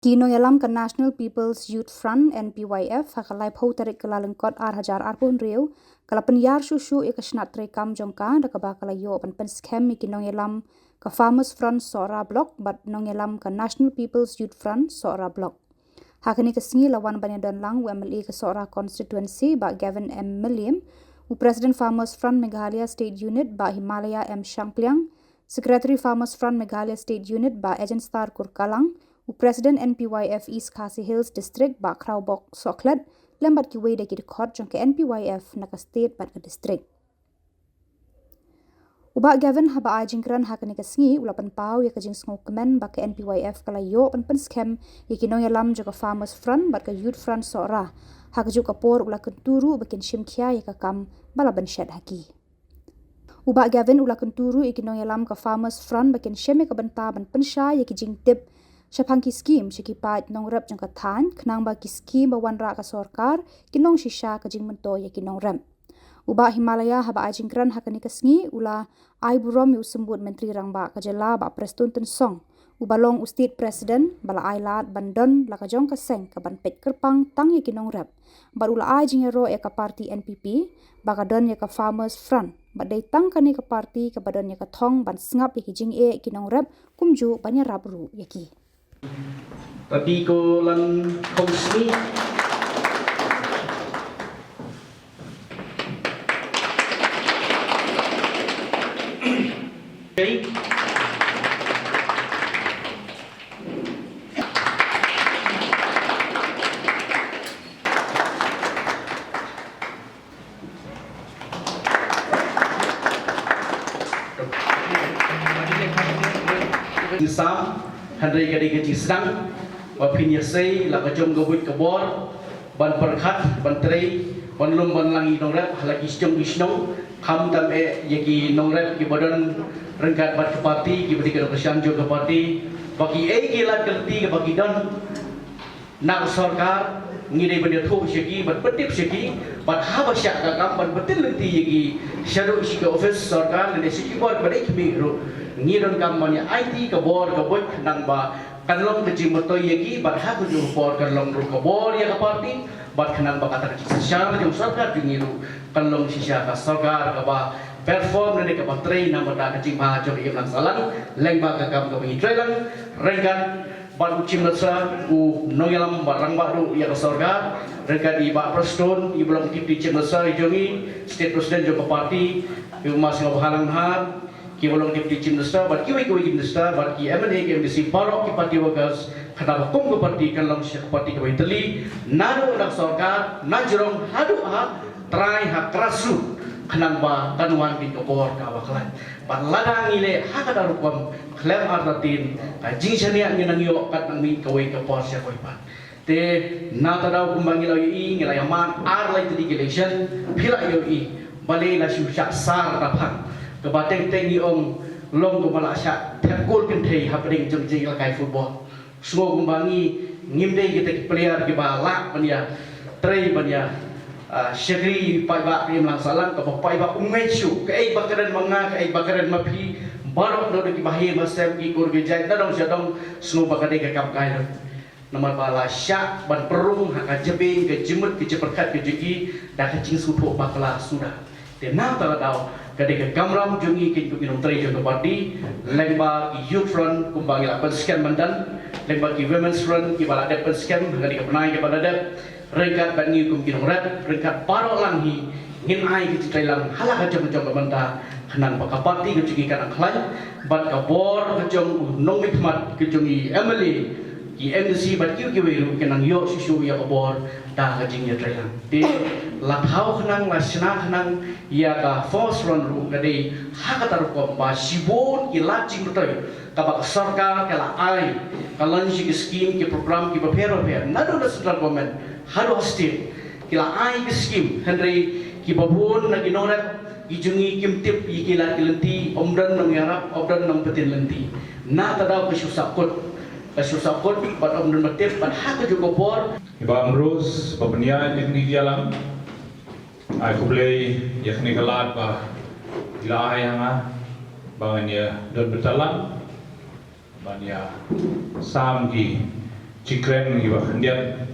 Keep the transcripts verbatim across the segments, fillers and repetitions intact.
Ki nongïalam ka National People's Youth Front, N P Y F, ha ka laiphew tarik Kyllalyngkot ar hajar arphew hynriew, ka la pynïar shuh shuh ïa ka shnat treikam jong ka, da kaba ka la ïoh ban pynskhem ïa ki nongïalam ka Farmers Front Sohra Block bad nongïalam ka National People's Youth Front Sohra Block. Ha kane ka sngi la wan ban ïadon lang u M L A ka Sohra Constituency, Bah Gavin M Mylliem, u President Farmers Front Meghalaya State Unit, Bah Himalaya M Shangpliang, Secretary Farmers Front Meghalaya State Unit, Bah Agenstar Kurkalang, u President N P Y F East Khasi Hills District, Bah Khrawbok Sohkhlet, lem bad kiwei de ki dkhot jong ka N P Y F na ka state bad ka district. U Bah Gavin, haba ai jingkren ha kane ka sngi, u la pynpaw ïa ka jingsngewkmen ba ka N P Y F ka la ïoh ban pynskhem ïa ki nongïalam jong ka Farmers Front bad ka Youth Front Sohra. Ha kajuh ka por u la kyntu ruh ba kin shim khia ïa ka kam ba la ban shet ha ki. U Bah Gavin u la kyntu ruh ïa ki nongïalam ka Farmers Front ba kin shem ïa ka bynta ban pynshai ïa ki jingtip shaphang ki skim sha ki paid nongrep jong ka thaiñ, khnang ba ki skim ba wanrah ka sorkar kin long shisha ka jingmyntoi ïa ki nongrep. U Bah Himalaya, haba ai jingkren ha kane ka sngi, u la ai burom ïa u Symbud Myntri Rangbah ka jylla, Bah Prestone Tynsong, uba long u State President, ba la ai lad ban don la ka jong ka seng kaban peit kyrpang tang ïa ki nongrep. Bad u la ai jingïaroh ïa ka party N P P ba ka don ïa ka Farmers Front, bad dei tang kane ka party kaba don ïa ka thong ban sngap ïa ki jingeh ki nongrep, kumjuh ban ïarap ruh ïa ki. Tapi ko lan kong sni. Okay. Sam, hynrei ka dei ka jingsdang ba phin ïasei la ka jong ka buit ka bor ban pyrkhat, ban trei, ban lum ban lang ïa ki nongrep ha la ki shnong ki shnong, khamtam eh ïa ki nongrep kiba don ryngkat bad ka party, kiba dei ki nongkyrshan jong ka party, ba kiei ki lad ki lynti kiba ki don na ka sorkar, ngi dei ban ïathuh sha ki, ban pyntip sha ki, bad haba shah ka kam ban pyntip lynti ïa ki shaduh sha ka office sorkar lane sha ki bor ba dei khmih ruh. Ngi donkam ban ïa aiti ka bor ka buit khnang ba kan long ka jingmyntoi ïa ki, bad ha kajuh ka por kan long ruh ka bor ïa ka party, bad khnang ba kata ka jingshisha jong sorkar jong ngi ruh kan long shisha ka sorkar kaba perform lane kaba trei na ka bynta ka jingbha jong ka imlang sahlang, lyngba ka kam kaba ngi trei lang ryngkat bad u Chief Minister, u nongïalam ba rangbah ruh ïa ka sorkar, ryngkat i Bah Prestone, iba long Deputy Chief Minister jong ngi, State President jong ka party, i Bah Sniawbhalang Dhar, kiba long Deputy Chief Minister, bad kiwei kiwei ki minister, bad ki M L A, ki M D C, baroh ki party workers, khnang ba kum ka party kan long shisha ka party kaba ïatylli naduh na ka sorkar, na jrong haduh ha trai, ha grassroot, khnang ba kan wan beit ka bor kaba khlaiñ. Bad lada ngi leh ha kata ka rukom, khlem artatien, ka jingshaniah ngin nang ïoh kat nang mih kawei ka por sha kawei pat. Te na kata ka daw kumba ngi la ïohi, ngi la ïa mad ar lai tylli ki election, phi la ïohi, balei la shu shah sar da phang. Kaba teng teng ngi ong long kumba la shah thep kol kynthei hapdeng jong ka jingïalehkai football. Sngew kumba ngi, ngim dei kita ki player kiba lah ban ïa trei, ban ïa, ah, shakri paidbah ka imlang sahlang, kaba paidbah um ngeit shuh, kaei ba kren ma nga, kaei ba kren ma phi, baroh na dei kiba heh ba sem, ki kur ki jait, na dong sha dong, sngew ba ka dei ka kam kai ruh. Namar ba la shah ban pynrung ha ka jabieng, ka jingmut, ka jingpyrkhat ka jong ki da ka jingsngewthuh bakla suda. Te na kata ka daw, ka dei ka kamram jong ngi keiñ kum ki nongtrei jong ka party, lyngba ki Youth Front kumba ngi la pynskhem mynta, lyngba ki Women's Front kiba la dep pynskhem ha kane ka bnai kaba la dep, ryngkat bad ngi kum ki nongrep, ryngkat baroh lang hi, ngin ai ka jingtrei lang ha la ka jong ka jong ka bynta, khnang ba ka party ka jong ngi kan nang khlaiñ, bad ka bor ka jong u nongmihkhmat ka jong i M L A, ki M D C bad kiwei kiwei ruh kin nang ïoh shuh shuh ïa ka bor da ka jingïatreilang. Te la thaw khnang, la shna khnang ïa ka Farmers Front ruh ka dei ha kata ka rukom ba shibun ki lad jingmyntoi kaba ka sorkar ka la ai, ka launch ki scheme, ki program kiba pher ba pher, naduh na central government haduh ha state, ki la ai ki scheme, hynrei kiba bun na ki nongrep ki jong ngi kim tip ïa ki lad ki lynti, ym don nongïarap, ym don nongpynbeit lynti. Na kata ka daw ka shu sahkut, ka shu sahkut bad ym don ba tip, bad ha kajuh ka por. I Bah Ambrose ba pynïaid ïa kane ka jingïalang, ai khublei ïa kane ka lad ba i la ai ha nga ba ngan ïa don bynta lang ban ïa sam ki Jingkren kiba khyndiat,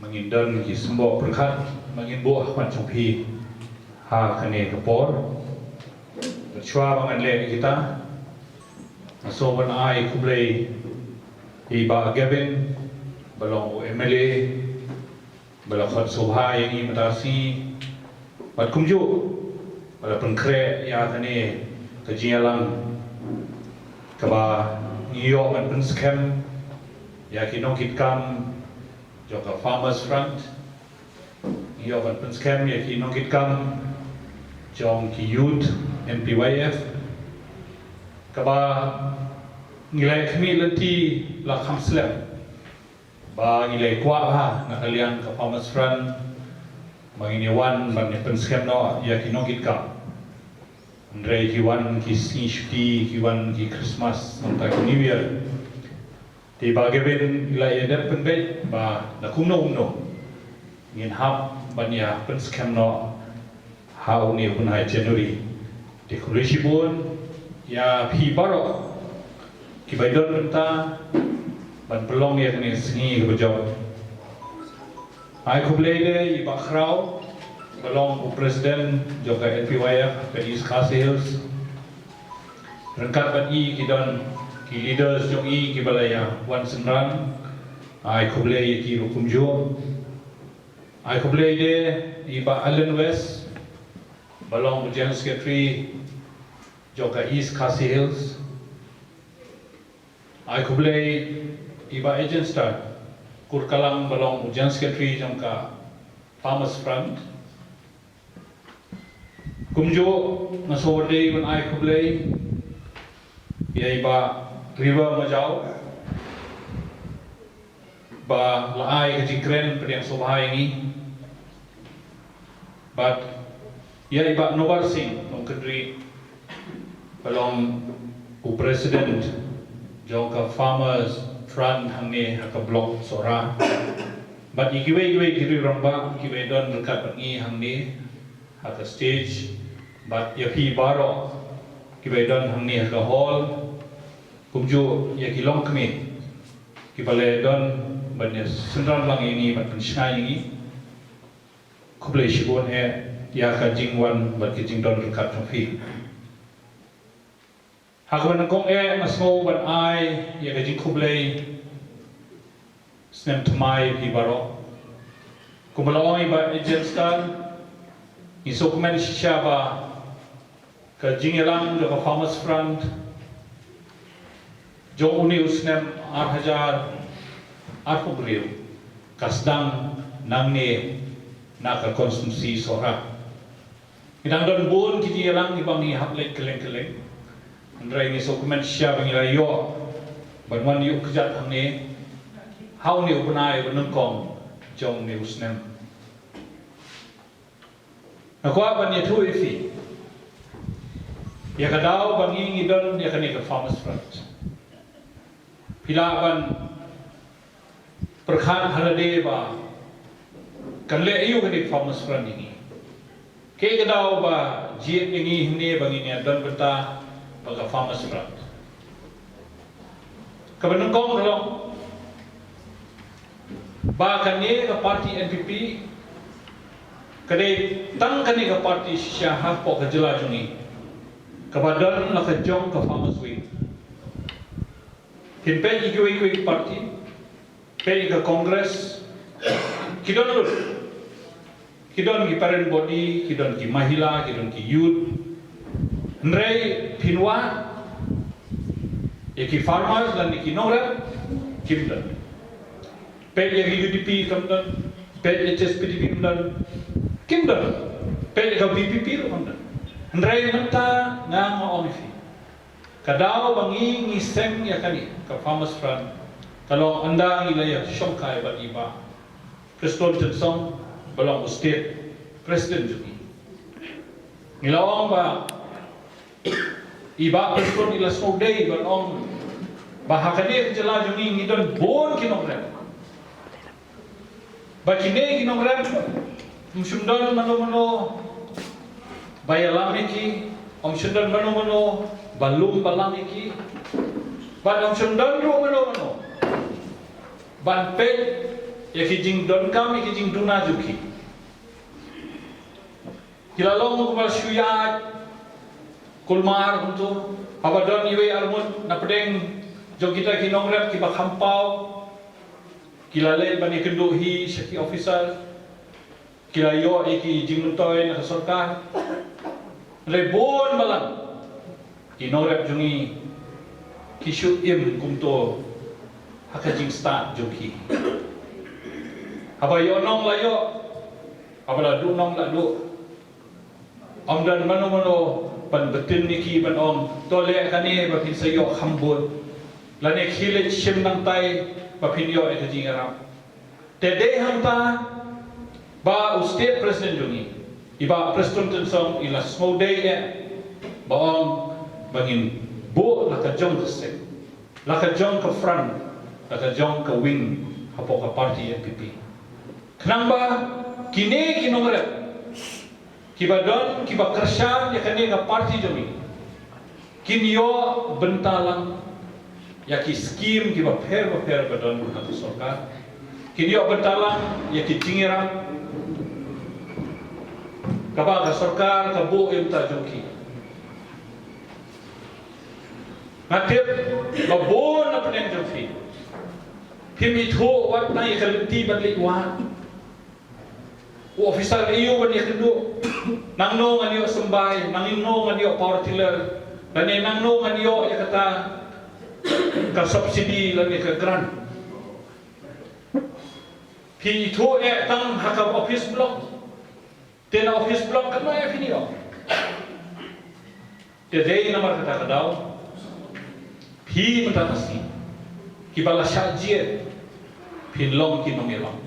ma ngin don ki symboh pyrkhat, ma ngin buh ha khmat jong phi ha kane ka por. Shuwa ba ngan leh kita, nga sngewbha ban ai khublei ïa i Bah Gavin, ba long u M L A, ba la khot sngewbha ïa ngi mynta ka sngi, bad kumjuh ba la pynkhreh ïa kane ka jingïalang kaba ngi ïoh ban pynskhem ïa ki nongkitkam jong ka Farmers Front, ngi ïoh ban pynskhem ïa ki nongkitkam jong ki Youth N P Y F, kaba ngi la khmih lynti la kham slem ba ngi la kwah ha na ka liang ka Farmers Front ba ngin ïa wan ban ïa pynskhem noh ïa ki nongkitkam. Hynrei ki wan ki sngi shuti, ki wan ki Christmas, mynta ki New Year. Te Bah Gavin i la ïa dep pynbeit ba na kumno kumno ngin hap ban ïa pynskhem noh ha une u bnai January. Te khublei shibun ïa phi baroh kiba don mynta ban pynlong ïa kane ka sngi kaba jop. Ai khublei de ïa i Bah Khraw, ba long u president jong ka N P Y F ka East Khasi Hills. Ryngkat bad i ki don ki leaders jong i kiba la ïa wan synran. Ai khublei ïa ki ruh kumjuh. Ai khublei de ïa i Bah Allen West, ba long u General Secretary jong ka East Khasi Hills. Ai khublei ïa i Bah Agent Star Kurkalang, ba long u General Secretary jong ka Farmers Front. Kumjuh nga sngewbha ban ai khublei ïa i Bah River Majaw, ba la ai ka jingkren pdiang sngewbha ïa ngi. Bad ïa i Bah Nobar Singh Nongkyndri, ba long u president jong ka Farmers Front hangne ha ka block Sohra. Bad ïa kiwei kiwei ki rangbah kiba don ryngkat bad ngi hangne ha ka stage, bad ïa phi baroh kiba don hangne ha ka hall, kumjuh ïa ki longkmie kiba la don ban ïa synran lang ïa ngi, ban pynshai ïa ngi. Khublei shibun eh ïa ka jingwan bad ka jingdon ryngkat jong phi. Ha kaba nyngkong eh nga sngew ban ai ïa ka jingkhublei snem thymmai ïa phi baroh. Kumba la ong i Bah Agent Star, ngi sngewkmen shisha ba ka jingïalang jong ka Farmers Front jong une u snem ar hajar arphew hynriew ka sdang nangne na ka constituency Sohra. Ngi dang don bun ki jingïalang kiba ngi hap leit kylleng kylleng. Hynrei ngi sngewkmen shisha ba ngi la ïoh ban wan ïuh kjat hangne ha une u bnai ba nyngkong jong une u snem. Nga kwah ban ïathuh ïa phi ïa ka daw ba ngi ngi don ïa kane ka Farmers Front. Phi lah ban pyrkhat ha lade ba kan leh aïu kane ka Farmers Front ïa ngi. Kaei ka daw ba jied ïa ngi hangne ba ngin ïa don bynta bad ka Farmers Front? Kaba nyngkong ka long ba kane ka party N P P ka dei tang kane ka party shisha hapoh ka jylla jong ngi kaba don la ka jong ka Farmers Wing. Phin peit ïa kiwei kiwei ki party, peit ïa ka Congress, ki don lut. Ki don ki parent body, ki don ki mahila, ki don ki youth. Hynrei phin wad ïa ki farmers lane ki nongrep, kim don. Peit ïa ka U D P kam don, peit ïa H S P D P kam don, kim don. Peit ïa ka V P P ruh kam don. Hynrei mynta nga nga ong ïa phi, ka daw ba ngi ngi seng ïa kane ka Farmers Front ka long ynda ngi la ïa shongkai bad i Bah Prestone Tynsong ba long u state president jong ngi. Ngi la ong ba i Bah Prestone i la sngewdei ban ong ba ha kane ka jylla jong ngi ngi don bun ki nongrep. Ba kine ki nongrep ym shym don mano mano ba ïalam ïa ki, ym shym don mano mano ba lum ba lam ïa ki. Bad ym shym don ruh mano mano ban peit ïa ki jingdonkam, ïa ki jingduna jong ki. Ki la long kumba shu ïaid kulmar kumto, haba don iwei arngut na pdeng jong kita ki nongrep kiba kham paw, ki la leit ban ïakynduh hi sha ki officer, ki la ïoh ïa ki jingmyntoi na ka sorkar. Hynrei bun balang ki nongrep jong ngi ki shu im kumto ha ka jingstad jong ki. Haba ïoh nong la ïoh, haba la duh nong la duh. Ym don mano mano ban btin ïa ki ban ong, to leh kane ba phin sa ïoh kham bun, lane khie leit shim nangtai ba phin ïoh ïa ka jingïarap. Te dei hangta ba u state president jong ngi, i Bah Prestone Tynsong, i la sngewdei eh ba ong ba ngin buh la ka jong ka sep, la ka jong ka front, la ka jong ka wing hapoh ka party N P P. Khnang ba kine ki nongrep kiba don, kiba kyrshan ïa kane ka party jong ngi, kin ïoh bynta lang ïa ki skim kiba pher ba pher ba don ha ka sorkar. Kin ïoh bynta lang ïa ki jingïarap kaba ka sorkar ka buh ïa bynta jong ki. Nga tip ba bun na pdeng jong phi, phim ithuh wat na ïa ka lynti ban leit wad. U officer aïu ban ïakynduh? Nangno ngan ïoh symbai, nangno ngan ïoh power tiller, lane nangno ngan ïoh ïa kata ka subsidy lane ka grant. Phi ithuh eh tang ha ka office block. Te na office block katno eh phin ïoh? Te dei namar kata ka daw, phi mynta ka sngi kiba la shah jied, phin long ki nongïalam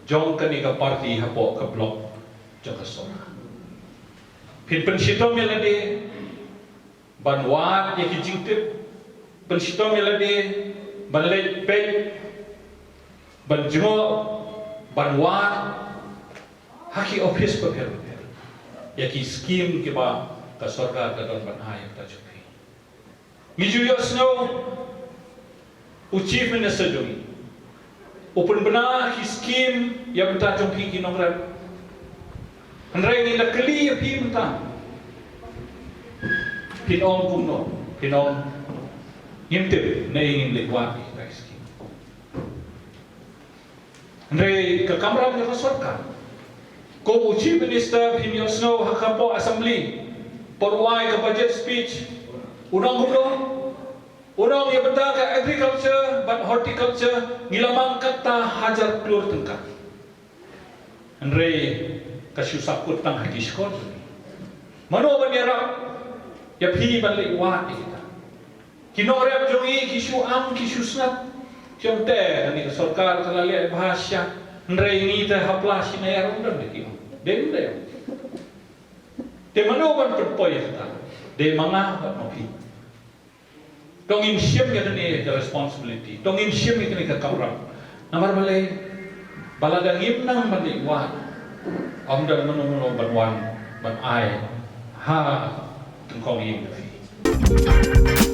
jong kane ka party hapoh ka block jong ka sorkar. Phin pynshitom ïa lade ban wad ïa ki jingtip, pynshitom ïa lade ban leit peit, ban jngoh, ban wad ha ki office bapher bapher ïa ki skim kiba ka sorkar ka don ban ai ïa ka jong phi. Ngi ju ïohsngew u Chief Minister jong ngi u pynbna ki skim ïa bynta jong phi ki nongrep. Hynrei ngi la kylli ïa phi mynta, phin ong kumno? Phin ong ngim tip, ne ngin leit wad ïa ki skim. Hynrei ka kamram jong ka sorkar, kum u Chief Minister phin ïohsngew ha ka por assembly, por u ai ka budget speech, u ong kumno? U ong ïa bynta ka agriculture bad horticulture ngi la mang kata hajar klur tyngka. Hynrei ka shu sahkut tang ha ki shkor. Mano ban ïarap ïa phi ban leit wad ïa kita? Ki nongrep jong ngi ki shu am, ki shu sngat. Ki ong te kane ka sorkar ka la leh bha shisha, hynrei ngi te hapla shi naiar ym don de, ki ong. Dei ym dei? Te mano ban pynpoi ïa kata? Dei ma nga bad ma phi. To ngin shim ïa kane ka responsibility, to ngin shim ïa kane ka kamram. Namar balei? Ba lada ngim nang ban leit wad, ym don mano mano ban wan ban ai ha tyngkong ïing jong phi.